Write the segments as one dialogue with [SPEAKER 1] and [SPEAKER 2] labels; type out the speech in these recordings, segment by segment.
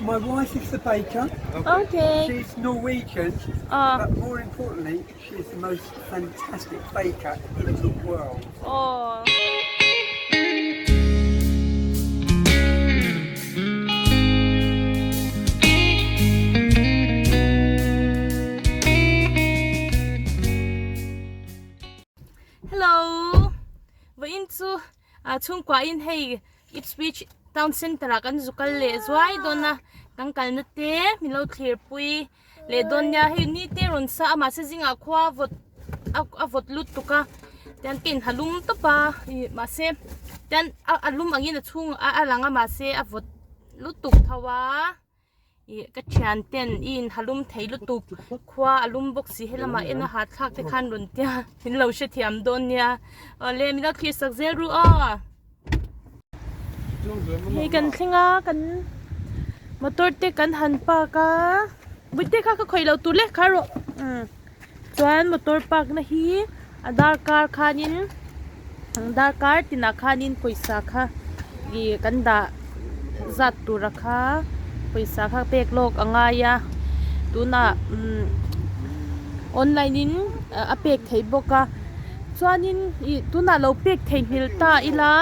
[SPEAKER 1] My wife is the baker.
[SPEAKER 2] Okay.
[SPEAKER 1] She's Norwegian,
[SPEAKER 2] Ah.
[SPEAKER 1] but more importantly, she's the most fantastic baker in the world.
[SPEAKER 2] Oh. Hello. Vawiin chu ah chhungkua in hei Ipswich town centre ah kan zu kal leh zuai dawn a kan kalna te min lo thlir pui leh dawn nia hei ni te rawn sa a mahse zingah khua vawt a vawt lutuk a tian ka inha lum tawp a ih mahse tian a lum angin a chhung a lang a mahse a vawt lutuk tho a. Ih ka thian ten i in halum thei lutuk khua a lum bawk si helamah en a hahthlak te khan rawn tia min lo hrethiam dawn nia awle min lo thlir sak zel ru aw hei kan thleng a kan motor te kan han park a bawihte kha ka khawih loh tur le kha rawh umm chuan motor park na hi a darkar khanin darkar tinah khanin pawisa kha ih kan dah zat tura kha pawisa kha pek lawk a ngai a tunah umm online in a pek theih bawk a chuanin ih tunah lo pek theihnghilh ta ila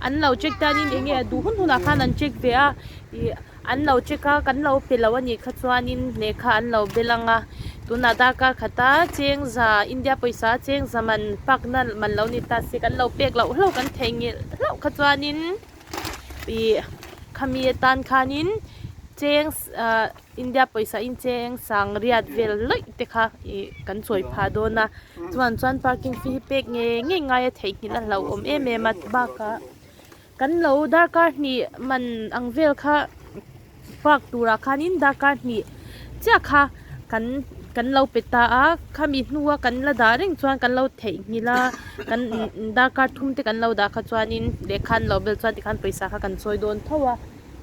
[SPEAKER 2] an lo check tanin eng nge a duh hun hunah khan an check ve a ih. An lo check a, kan lo pe lo a nih kha chuanin lehkha an lo bel ang a, tunah darkar khata cheng za India pawisa cheng za man park na man lo ni ta se kan lo pek loh hlauh kan theih ngilh hlauh kha chuanin ih khami atan khanin cheng ah India pawisa in cheng sang riat vel lawih te kha ih kan chawi phah dawn a chuan chuan parking fee hi pek ngei ngei ngai a theihnghilh a hlauhawm em em a bakah. Kan lo darkar hnih man ang vel kha park turah khanin darkar hnih chiah kha kan kan lo pe ta a khami hnua kan la dah reng chuan kan lo theihnghilh a kan darkar thum te kan lo dah kha chuanin lehkha an lo bel chuan tikhan pawisa kha kan chawi dawn tho a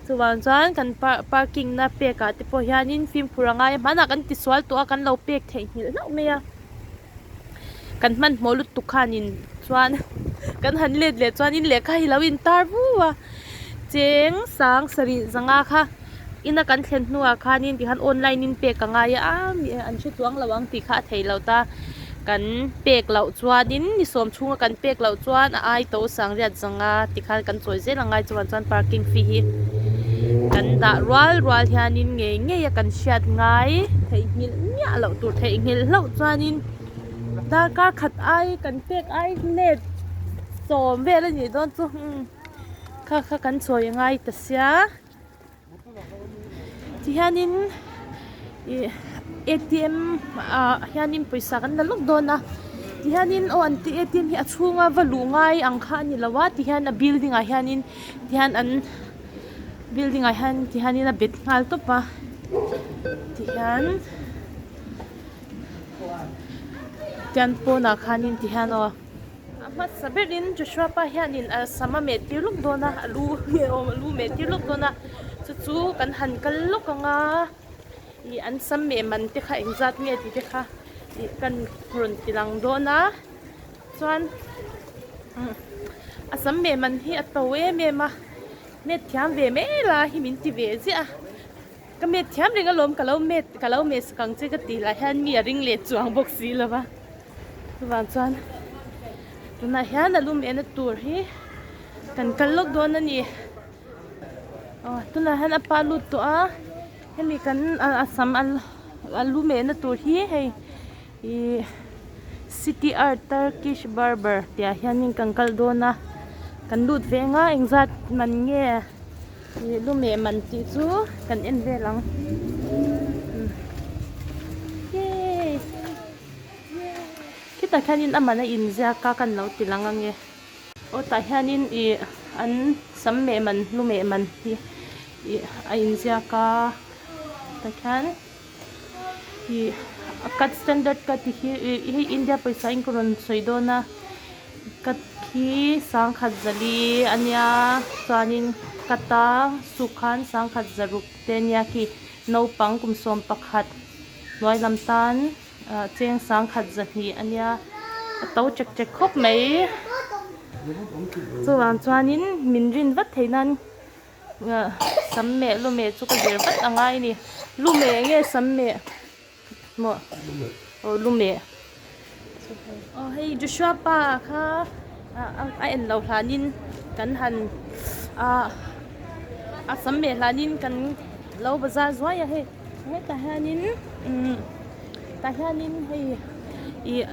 [SPEAKER 2] chuvang chuan kan parking na pek ah te pawh hianin fimkhur a ngai a hmanah kan tisual tawh a kan lo pek theihnghilh hlauh mai a. Kan hmanhmawh lutuk khanin chuan kan han let leh chuanin lehkha hi lo intar vu a cheng sang sarih zanga kha ina kan thlen hnuah khanin tikhan online in pek a ngai a an hre chuang lo ang tih kha a theih loh ta kan pek loh chuanin ni sawm chhunga kan pek loh chuan a ai to sang riat zanga tikhan kan chawi zel a ngai chuan chuan parking fee hi kan dah rual rual hianin ngei ngei a kan hriat ngai theihnghilh miah loh tur theihnghilh hlauh chuanin darkar khat ai kan pek ai let sawm vel a nih dawn chu umm kha kha kan chawi a ngai ta sia tihianin ih A T M ah hianin pawisa kan la lawk dawn a tihianin aw an tih A T M hi a chhunga va luh ngai ang kha a ni lo a tihian a building ah hianin tihian an building ah hian tihianin a bet nghal tawp a tihian tian pawnah khanin tihian aw. A hmasa berin Joshua pa hianin a sam a meh tir lawk dawn a, a lu nge awm a lu meh tir lawk dawn a, chu chu kan han kal lawk ang a, ih an sam meh man te kha engzat nge tih te kha ih kan rawn ti lang dawn a, chuan a sam meh man hi a to em em a, met thiam ve mai la hi min ti ve ziah a, ka met thiam reng alawm ka lo met ka lo meh sak ang che ka tih lah hian mi a ring leh chuang bawk si lo va. Chuvang chuan tunah hian a lum ena tur hi kan kal lawk dawn a ni. Aw tunah hian a pa lut tawh a hemi kan a sam a lum ena tur hi hei ihh city art turkish barber tih ah hianin kan kal dawn a kan lut ve ang a engzat man nge Ih lu meh man tih chu kan en vel ang yay khitah khianin a man a inziak a kan lo ti lang ange aw tah hianin ih an sam meh man lu meh man hi ih a inziak a tah khian ih a cut standard cut tih hi ih hei India pawisa in ka rawn sawi dawn a. Cut hi sangkhat zali a nia chuanin cut a suk khan sangkhat zaruk te a nia khi naupang kum 11 hnuai lam tan ah cheng sangkhat zahnih a nia a to chek chek khawp mai chuvang chuanin min rin vat theih nan. Sam meh lu meh chu ka zir vat a ngai a ni. Lu meh nge sam meh maw? Aw lu meh. Aw hei Joshua pa kha a en loh hlanin kan han ah a sam meh hlanin kan lo bazar zuai a hei. Hetah hianin umm tah hianin hei ih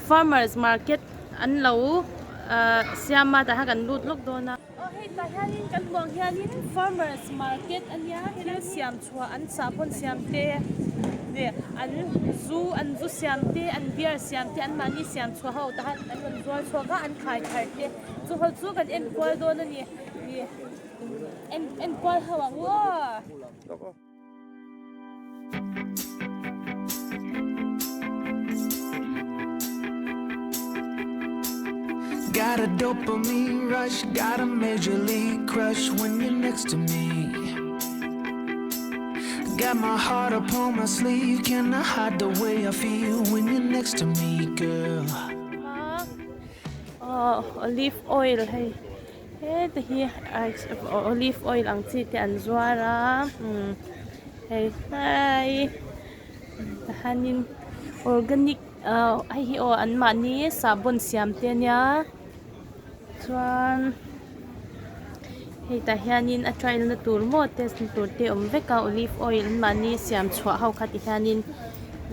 [SPEAKER 2] farmers market an lo ah siam a tah hian kan lut lawk dawn a. Aw hei tah hianin kan hmuh ang hianin farmers market a nia thil siam chhuah an sahbawn siam te leh an zu an zu siam te an beer siam te an mahni siam chhuah ho tah hian an rawn zuar chhuak a an khai thar te chu ho chu kan enkual dawn a ni ih en enkual ho ang u aw.
[SPEAKER 3] Got a dopamine rush, got a major league crush when you're next to me. Got my heart upon my sleeve, can I hide the way I feel when you're next to me, girl?
[SPEAKER 2] Oh, olive oil hei heta hi olive oil ang chi te an zuar a umm hei hlai tahanin organic ah hei hi aw an mahni sahbawn siam te ania chuan hei tah hianin a trial na tur maw test na tur te a awm vek a olive oil an mahni siam chhuah ho kha ti hianin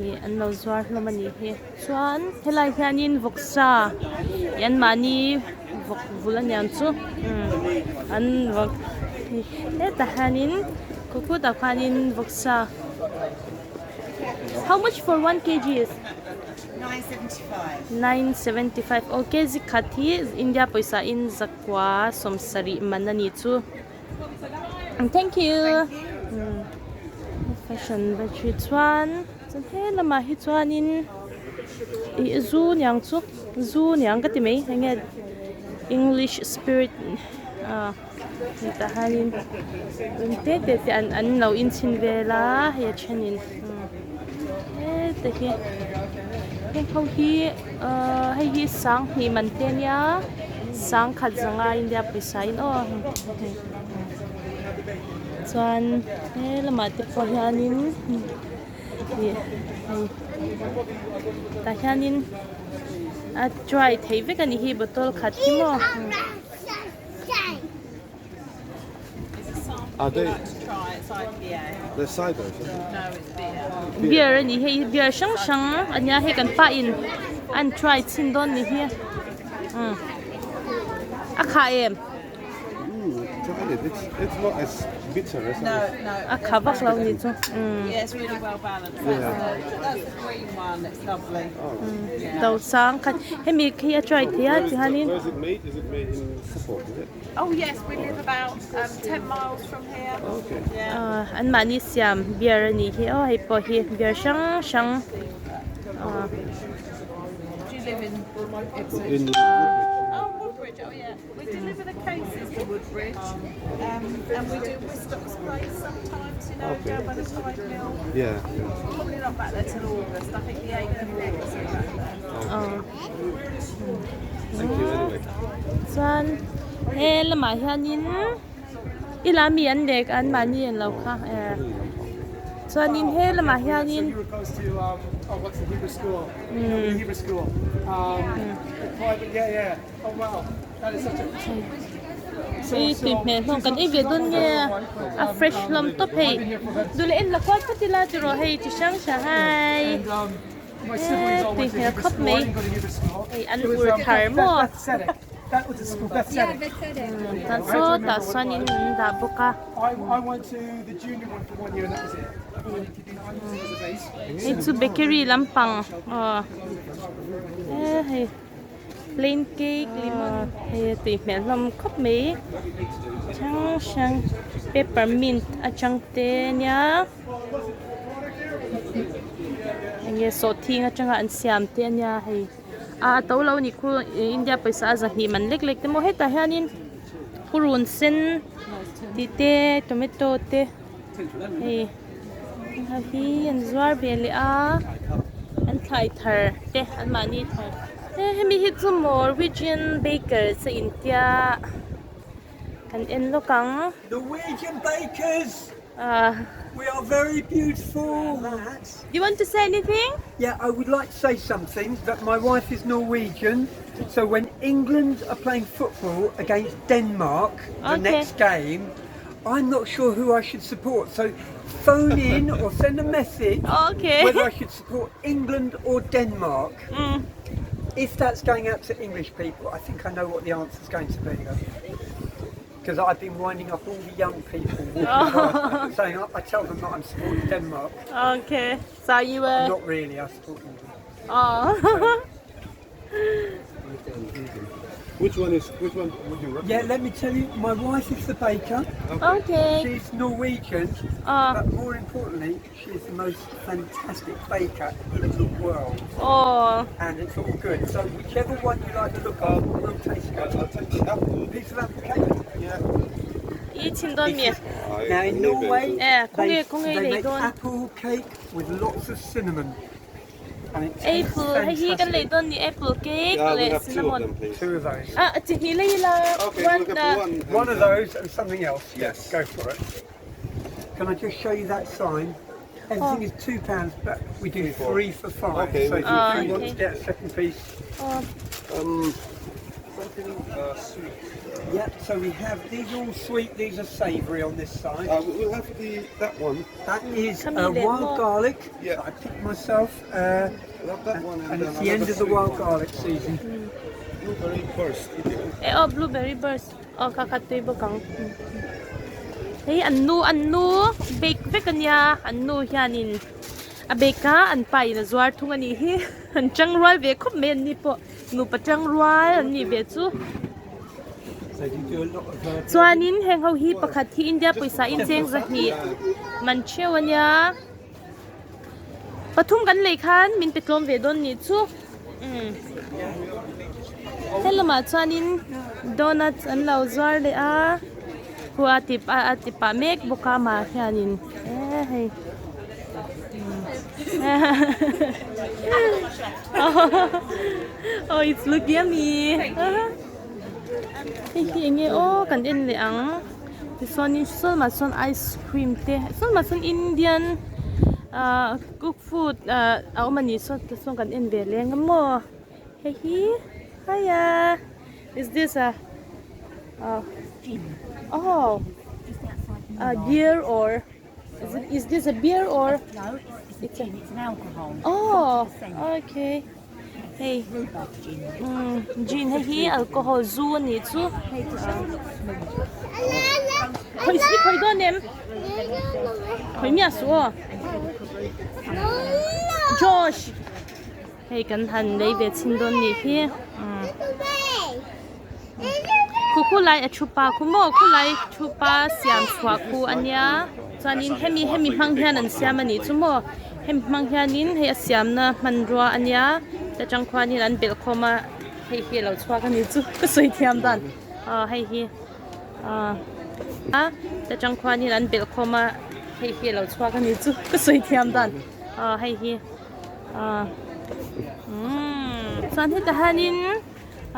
[SPEAKER 2] ih an lo zuar hlawm a nih hi. Chuan helai hianin vawksa ih an mahni vawk vul aniang chu umm an vawk hetah hianin khaw khutah khuanin vawksa how much for one kg is 975 aw kg khat hi India pawisa in zakua sawmsarih man a nih chu thank you fashion battery chuan. Chuan he lamah hi chuanin ih zu niang chu zu niang ka ti mai eng nge english spirit ah hetah hianin eng te te te an an lo inchhin vel a hei a thenin heta hi heng ho hi ahh hei hi sanghnih man te ania sangkhat zanga india pawisa in aw chuan he lamah te pawh hianin. Ih hei tah hianin a try theih vek a nih hi bottle khat hi maw. Beer a nih hei beer hrang hrang a nia hei kan pa in an try chhin dawn a nih hi a khah em. A kha vak lo ni chu to sang khat hemi khi a try thei a tihianin an mahni siam beer a nih hi aw hei pawh hi beer hrang hrang.
[SPEAKER 4] We deliver the cases to Woodbridge, um, and we do Wistocks Place sometimes, you know, okay. down by the tide mill.
[SPEAKER 5] Yeah.
[SPEAKER 4] Probably not back there till August. I think the 8th of August we're back there.
[SPEAKER 2] Oh.
[SPEAKER 5] Thank you anyway.
[SPEAKER 2] Chuan he lamah hianin ila mi an lek an mahni an lo kha eh chuanin he lamah hianin umm. Hei tui hmel hlawm kan ei ve dawn nge a fresh hlawm tawp hei duh leh en la kual phawt ila ti rawh hei chi hrang hrang hai he tui hmel khawp mai hei an ur thar maw tah saw tah chuanin an dah bawk a hei chu bakery lampang aw he hei. Plain cake lemon hei a tui hmel hlawm khawp mai hrang hrang peppermint atang te ania enge sawhthing atanga an siam te ania hei ah a to lo a nih khu India pawisa a zahnih man lek lek te maw hetah hianin purun sen tih te tomato te hei hei hi an zuar ve leh a an thlai thar te an mahni thar. He hemi hi chu Norwegian bakers a intia. Kan en lawk ang.
[SPEAKER 1] Norwegian bakers! We are very beautiful!
[SPEAKER 2] You want to say anything?
[SPEAKER 1] Yeah, I would like to say something that my wife is Norwegian, so when England are playing football against Denmark the
[SPEAKER 2] Okay.
[SPEAKER 1] next game, I'm not sure who I should support. So phone in or send a message
[SPEAKER 2] Okay.
[SPEAKER 1] whether I should support England or Denmark. If that's going out to English people, I think I know what the answer's going to be. Because I've been winding up all the young people walking past, saying I, I tell them that I'm supporting Denmark.
[SPEAKER 2] Okay. So you were.
[SPEAKER 1] Not really, I support England.
[SPEAKER 2] Oh.
[SPEAKER 5] Which one is which one would you recommend?
[SPEAKER 1] Yeah, let me tell you, my wife is the baker.
[SPEAKER 2] Okay.
[SPEAKER 1] She's Norwegian,
[SPEAKER 2] Oh.
[SPEAKER 1] but more importantly, she is the most fantastic baker in the world.
[SPEAKER 2] Oh.
[SPEAKER 1] And it's all good. So whichever one you like the look of will taste good.
[SPEAKER 5] I'll take the apple.
[SPEAKER 1] Piece of apple cake.
[SPEAKER 5] Yeah.
[SPEAKER 2] I chhin dawn mi.
[SPEAKER 1] Now in Norway,
[SPEAKER 2] Eh,
[SPEAKER 1] they,
[SPEAKER 2] kawngei kawngei
[SPEAKER 1] they
[SPEAKER 2] lei
[SPEAKER 1] make
[SPEAKER 2] dawn.
[SPEAKER 1] apple cake with lots of cinnamon. And it tastes
[SPEAKER 2] Apple hei hi kan lei
[SPEAKER 1] fantastic.
[SPEAKER 2] dawn ni apple cake
[SPEAKER 5] Yeah,
[SPEAKER 2] leh
[SPEAKER 5] we'll have two of
[SPEAKER 2] cinnamon.
[SPEAKER 5] them, please.
[SPEAKER 1] Two of those.
[SPEAKER 2] Ah, chi hnih lei la.
[SPEAKER 5] Okay,
[SPEAKER 2] One
[SPEAKER 5] we'll
[SPEAKER 2] uh,
[SPEAKER 5] have one. and
[SPEAKER 1] One of
[SPEAKER 5] then-
[SPEAKER 1] those and something else.
[SPEAKER 5] Yes.
[SPEAKER 1] Go for it. Can I just show you that sign? Everything is £2, but we do 3 for 5.
[SPEAKER 5] Okay,
[SPEAKER 1] So
[SPEAKER 5] we
[SPEAKER 1] if
[SPEAKER 5] do
[SPEAKER 1] you
[SPEAKER 2] Oh,
[SPEAKER 1] want
[SPEAKER 2] okay.
[SPEAKER 1] to get a second piece.
[SPEAKER 2] Oh.
[SPEAKER 5] Something sweet.
[SPEAKER 1] Yep, so we have these are all sweet, these are savoury on this side.
[SPEAKER 5] We'll have the that one.
[SPEAKER 1] That is
[SPEAKER 2] Come here,
[SPEAKER 1] wild
[SPEAKER 2] more.
[SPEAKER 1] garlic
[SPEAKER 5] Yeah.
[SPEAKER 1] that I picked myself.
[SPEAKER 5] We'll have that one and,
[SPEAKER 1] and
[SPEAKER 5] then
[SPEAKER 1] it's the end
[SPEAKER 5] another
[SPEAKER 1] of the
[SPEAKER 5] sweet
[SPEAKER 1] wild
[SPEAKER 5] one.
[SPEAKER 1] garlic season.
[SPEAKER 5] Blueberry burst.
[SPEAKER 2] Eh aw blueberry burst. Aw kha kha tui bawk ang. Hei an nu an nu bake vek ania an nu hianin a bake a an pa in a zuar thung anih hi an tang rual ve khawp mai an ni pawh nupa tang rual an nih ve chu. Chuanin heng ho hi pakhat hi India pawisa in cheng zahnih man theuh ania pathum kan lei khan min pe tlawm ve dawn nih chu umm helamah chuanin donuts an lo zuar leh a khu a ti a ti pah mek bawk a amah hianin eh hei oh it's look yummy hei hi enge aw kan en leh ang tichuanin sawn sawn ice cream te sawn mah sawn Indian ah cook food ah a awm a nih sawn tichuan kan en ve leng a maw hei hi haia is this a ah oh a beer or is it is this a beer or
[SPEAKER 6] No, it's, it's, a gin, it's an alcohol.
[SPEAKER 2] oh okay hei umm gin hei hi alcohol zu a nih chu khawi si khawi dawn em khawi miah suh aw Josh hei kan han lei ve chhin dawn nih hi umm khu khu lai a thu pa khu maw khu lai thu pa siam chhuah khu a nia chuanin hemi hemi hmang hian an siam a nih chu maw hemi hmang hianin hei a siamna hmanrua a nia ta tang khuanin an belh khawm a hei hi a lo chhuak a nih chu ka sawi thiam dan aw hei hi aw a ta tang khuanin an belh khawm a hei hi a lo chhuak a nih chu ka sawi thiam dan aw hei hi aw umm chuan hetah hianin.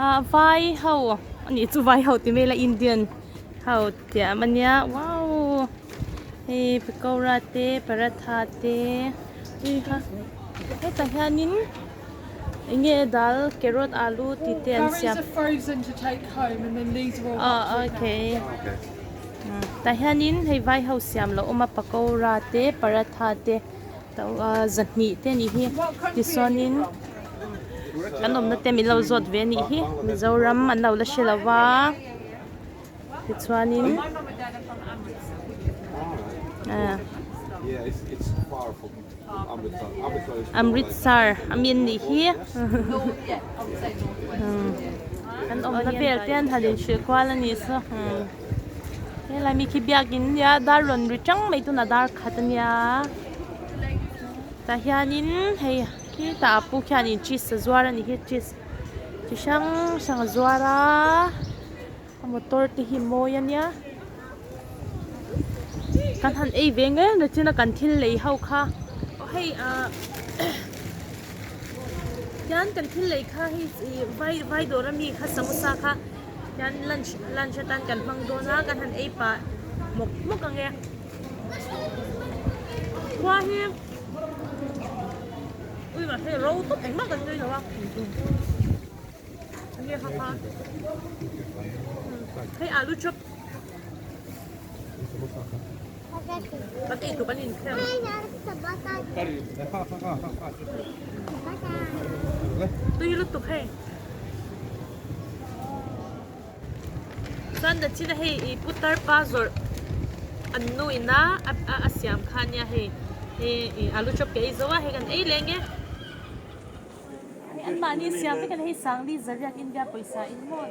[SPEAKER 2] Ah vai ho a nih chu vai ho ti mai ila Indian ho tih a ania wow hei pakora te paratha te ui kha hetah hianin eng nge dal carrot alu tih te an siam ah okay tah hianin hei vai ho siam loh awm a pakora te paratha te. Zahnih te anih hi tichuanin kan awmna te min lo zawt ve anih hi Mizoram an lo la hre lo va tichuanin ah Amritsar a mi an nih hi kan awmna vel te an han inhrilh kual anih chu. Helai mi khi biakin nia dar rawn ri tang mai tuna dar khat ania tah hianin hei khitah a pu khianin cheese a zuar a ni hi cheese chi hrang hrang a zuar a a motor te hi mawi ania kan han ei ve ngei na chin a kan thil lei ho kha aw hei ah hian kan thil lei kha hei ih vai vai dawr ami kha samosa kha. Hian lunch lunch atan kan hmang dawn a kan han ei pah mawk mawk ang e. Khua hi ui mahse ro tawp engmah kan nui lo a. Enge kha kha hei alu chop kan ei tur kan inkhel. Tui lutuk hei. Chuan nachina hei ih putar pa zawrh an nu ina a siam kha ania hei hei ih alu chop ke ei zo a hei kan ei leh nge hei an mahni siam vek a ni hei sangli zariat India pawisa in maw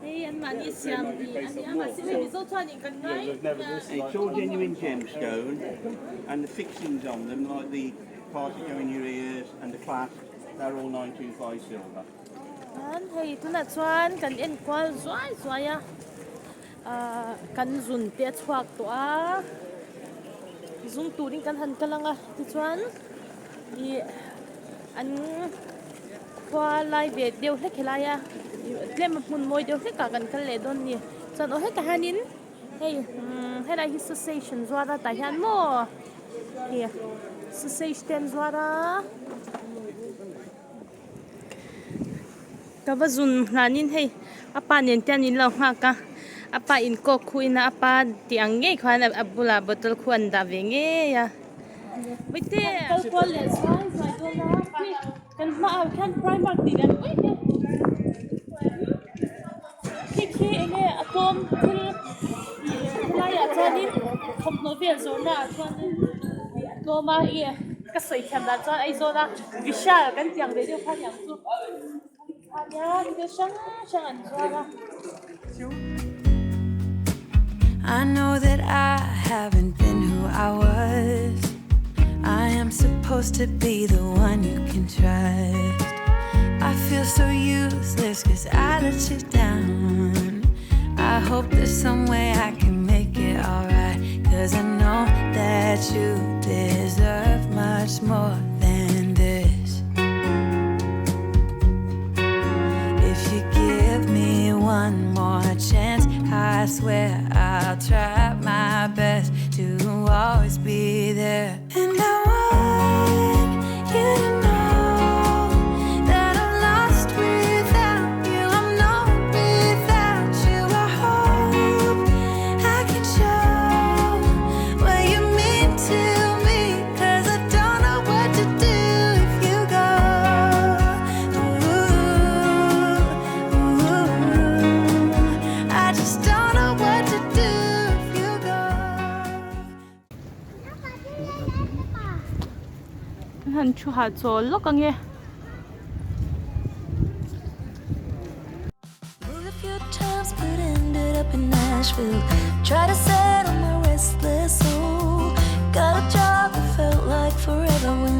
[SPEAKER 2] hei an mahni siam ih a nia mahse hei mizo chuanin kan ngai
[SPEAKER 7] It's all genuine gemstone and the fixings on them like the parts that go in your ears and the clasp They're all 925 silver.
[SPEAKER 2] Chuan hei tunah chuan kan en kual zuai zuai a ahh kan zun te a chhuak tawh a zung turin kan han kal ang a tichuan ih an khua lai ve deuh hlek helai a tlem a hmun mawi deuh hlek ah kan kal leh dawn a ni chuan aw hetah hianin hei umm helai hi sausage an zuar a tah hian maw Ih sausage te an zuar a ka va zun hlanin hei a pa nen te an inlo nghak a a pa in coke khu in a a pa tih ang ngei khan a bulah bottle khu an dah ve ngei a mite kal kual leh zuai zuai dawn a kan hmaah khian primark tih lian pui hi Khi khi enge a tlawm thil ih helaiah chuanin thawmhnaw vel zawrhna ah chuanin ih a tlawm a ih ka sawi thiam dan chuan Aizawl a Vishal kan tih ang ve deuh kha aniang chu ania thil hrang hrang an zuar a.
[SPEAKER 3] I know that I haven't been who I was I am supposed to be the one you can trust I feel so useless cause I let you down I hope there's some way I can make it alright Cause I know that you deserve much more than this If you give me one more chance I swear I'll try my best to always be there And I want you to know that I'm lost without you I'm not without you I hope I can show what you mean to me 'Cause I don't know what to do if you go Ooh, ooh, I just don't know what to do if you go
[SPEAKER 2] Han thu hahchawl lawk ang e.
[SPEAKER 3] Moved a few times but ended up in Nashville Try to settle my restless soul Got a job that felt like forever when